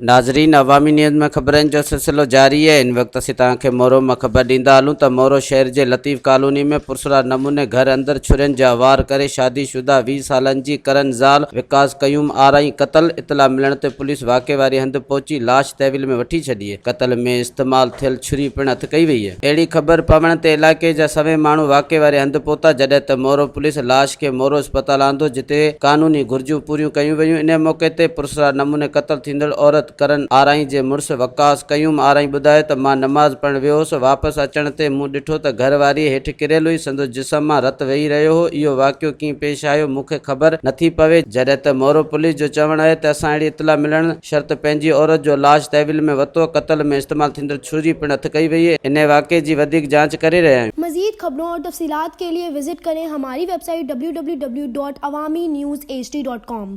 ناظرين عوامي نيوز ۾ خبرن جو سلسلو جاري آهي هن وقت اسين توهان کي مورو مان خبر ڏيندا هلون ته مورو شهر جي لطيف ڪالوني ۾ پرسرار نموني گهر اندر ڇرين جا وار ڪري شادي شده 20 سالن جي ڪرن زال وقاص قيوم آرائين قتل اطلاع ملڻ تي پوليس واقعي واري هنڌ پهچي لاش تحويل ۾ وٺي ڇڏي قتل ۾ استعمال ٿيل ڇري پڻ هٿ ڪئي وئي. اهڙي خبر پوڻ تي علائقي جا سوين ماڻهو واقعي واري هنڌ پهتا، جڏهن ته مورو پوليس لاش کي مورو اسپتال آندو، جتي قانوني گهرجون پوريون ڪيون ويون. انهي موقعي تي پراسرار نموني قتل ٿيندڙ عورت ڪرن آرائين جي مڙس وقاص قيوم آرائين ٻڌايو ته مان نماز پڙهڻ ويو هوس، واپس اچڻ تي مون ڏٺو ته گهر واريء هيٺ ڪريل هئي، سندس جسم مان رت وهي رهيو هو، اهو واقعو ڪيئن پيش آيو مون کي خبر نٿي پوي، جڏهن ته مورو پوليس جو چوڻ آهي ته اسان اهڙي اطلاع ملڻ شرط پنهنجي عورت جو لاش تحويل ۾ ورتو، قتل ۾ استعمال ٿيندڙ ڇري پڻ هٿ ڪئي وئي، انهي واقعي جي وڌيڪ جاچ ڪري رهيا آهيون. مزيد خبرون اور تفصيلات کے لئے وزٽ ڪرين ھماري web site www.awamiNewsHD.com.